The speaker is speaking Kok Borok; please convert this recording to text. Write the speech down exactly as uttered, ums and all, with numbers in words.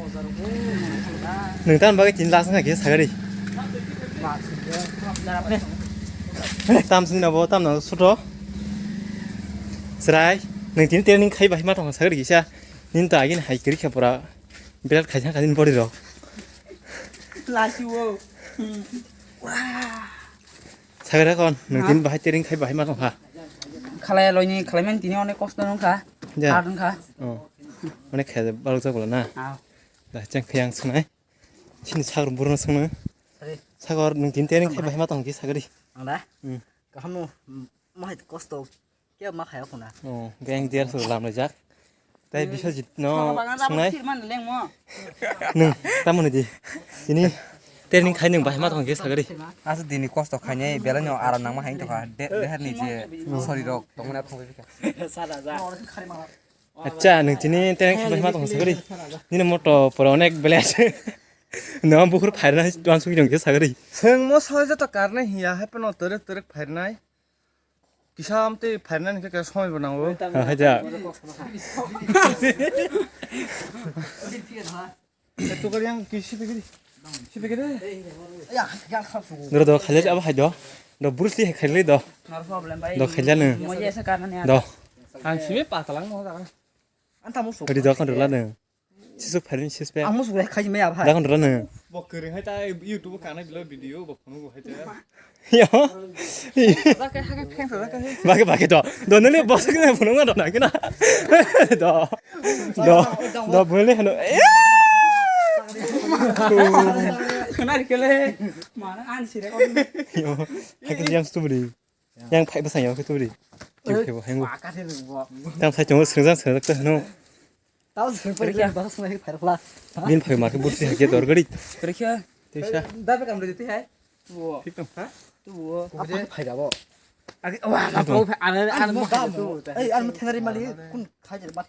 Nwng tamni bagwi tini last wngkha kisa sagari. Tam swngna bo, tam nang suto. Chwrai, nwng tini training khai bahai ma tongkha sagari kisa. Nini to agini hai kwrwi kha pura. Birat khaisa kha nini body rok. Lasi o. Sagari kon, nwng tini bahai training khai bahai ma tongkha. Khalai loini, khalai mani tini onek kosto nungkha. Ja. Hard wngkha. Oh. Onek khe balok jak bwla na. Ah. Da chang khayang sunai. Chini sagor burno sungno. Sorry. Sagor nwng tini training khai bahai ma tong ki sagari. Ang da? Hmm. Kaham no, mm, mahai kosto. Kya ma khaya khuna. Oh, gang dia so lam le jak. Tai Biswajit no sunai. Nwng tamo ni di. Tini training khai nwng bahai ma tong ki sagari. Asa dini kosto khainai belai no aram nangma hai tongkha. De-, deher ni je sorry rok tongmani thongwi bikha. Acha, nwng tini training khai bahai ma tong sagari. Nini moto pura onek belai. No bukhur phairna tuan sugi dong ke sagari. Sengmo soi joto karne hiya hai pano terek terek phairnai. Kisa amtwi phairnani khe kisa somoi bo nango. Ha, haja. Tukar yang kisi pikiri. Si pikiri. Doro do khailai abo hai do. Do Bruce Lee hai khailai do. No problem, bhai. Do khailai no. Mo ye sa karna ne. Do. Ang simi patalang mo ta. Anta mo so. Ri do kon rwla no. Sisuk phairwi sispe. Ang musuk khai maya bhai. Dakon rwla no. Bo kwrwng hai ta YouTube o kanai bilo video bo phunuk bo hai ta. Yo. Bake hake pheng sa bake. Bake, bake to. Do nini boss kena phunuk ma do na kena. Do. Do. Do bole hano. Khana rikele. Mana an sire ko. Yo. Hake yang stubri. Yang phai bwsang ya khe tubri. Tubri khe bo hengo. Tam sai tongo swngjang swngjak ta hino. Tao swngjak ta hino. Bin phai ma khe bursi hakhe dor gari. Krekha. Tisa. Da pe kam de hai. Wo. Thik tong. Ha? Tu wo. Apa phai da bo? Agi wa ma ko phai ana ana mo da mo. Ei ana thenari mali kun khai je ba.